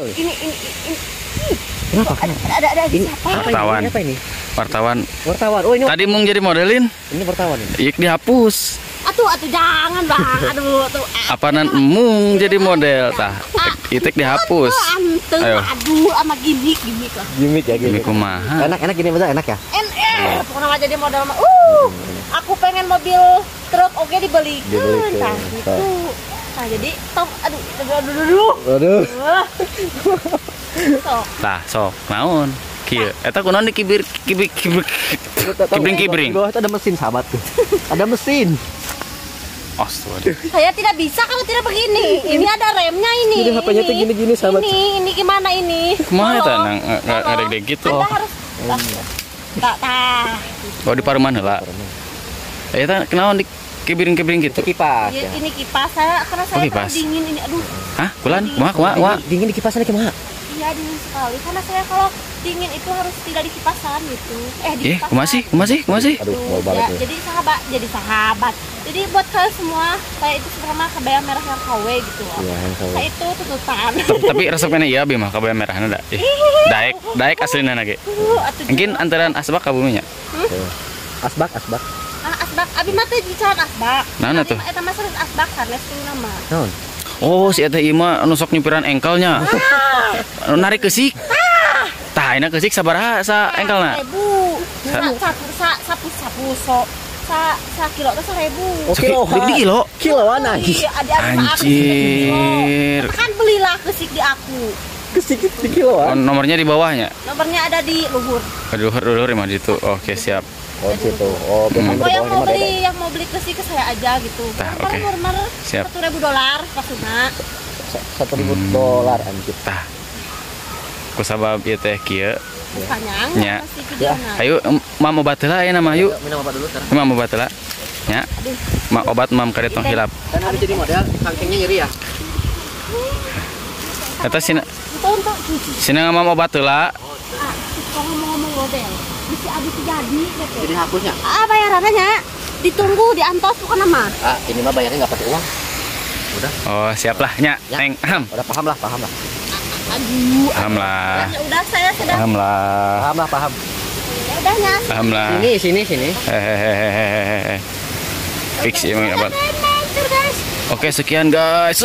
Ini. Kenapa? Ada ini, siapa? Wartawan. Apa ini? Wartawan. Wartawan. Oh, ini. Tadi mau jadi modelin. Ini wartawan ini. Ik dihapus. Atuh jangan, Bang. Aduh, atuh. Apanan emung jadi model tah. Itik dihapus. Ayo. Aduh, sama gimmick lah. Gimmick ya, gimmick. Kumaha? Enak gini betul enak ya? Pokoknya mah jadi model mah. Aku pengen mobil truk oke dibelikan. Tah gitu. Nah, jadi tong aduh. Aduh. Sok. Tah, sok. Naon? Kieu. Eta kunaon dikibir kibir kibring-kibring. Di bawah itu ada mesin, sahabat tuh. Ada mesin. Astagfirullah. Saya tidak bisa kalau tidak begini. Ini ada remnya ini. Jadi HP-nya tuh gini-gini, sahabat. Ini gimana ini? Kumaha eta nang ngadeg-deg gitu. Anda harus tah. Oh, di paruman heula. Eta kunaon di kibiring-kibiring gitu? Itu kipas. Ya, ini kipas saya karena saya kipas. Dingin ini. Aduh. Hah? Kulan? Kumaha? Dingin di kipasan kumaha? Iya, dingin sekali. Karena saya kalau dingin itu harus tidak di kipasan gitu. Di kipasan. Kumaha sih? Aduh, mau balik ya, jadi sahabat. Jadi buat kalian semua, saya itu sebenarnya kebaya merah yang KW gitu loh. Iya, yang KW. Saya itu tuntutan. Tapi resepnya iya abi mah kebaya merahna da. Daek aslina ge. Mungkin antaran asbak ka buminya. Asbak. Asbak, abi mah teh bicara asbak. Naon atuh? Eta mah serius asbak sanes kudu mah. Naon? Oh, si eta ieu mah anu sok nyupiran engkelnya. Anu narik keusik. Tah, ayeuna keusik sabaraha sa engkelna? 1000. Sapu so. Sa kilo teh 1000. Oh, kilo. Di kilo. Kiloan anjir. Anjir. Kan belilah keusik di aku. Keusik di kiloan. Oh, nomornya di bawahnya. Nomornya ada di luhur. Di luhur mah di situ. Oke, siap. Oh, situ. Oh, yang mau beli keusik ke saya aja gitu. Tah, oke. Siap. $1.000 pasuna. $1.000 anjir. Tah. Ku sabab ieu teh kieu. Panjang nya. Pasti videona. Ayo mam obat heula ayeuna mah yuk. Minum obat dulu sekarang. Mam obat heula. Nya. Ma obat mam kade tong hilap. Kan harus jadi model, sankingnya nyeri ya. Eta sina. Untuk cuci. Sina mam obat heula. Ngomong-ngomong model. Bisa abis jadi gitu. Jadi hapusnya. Bayarannya ditunggu di antos bukan nama. Ini mah bayarnya nggak pakai uang. Udah. Oh, siap lah nya. Ya. Neng. Udah paham lah. Aduh. Paham lah. Ya udah saya sudah. Paham lah. Paham. Ya udah nya. Paham lah. Sini. Hehehe. Fix emang dapat. Oke, sekian guys.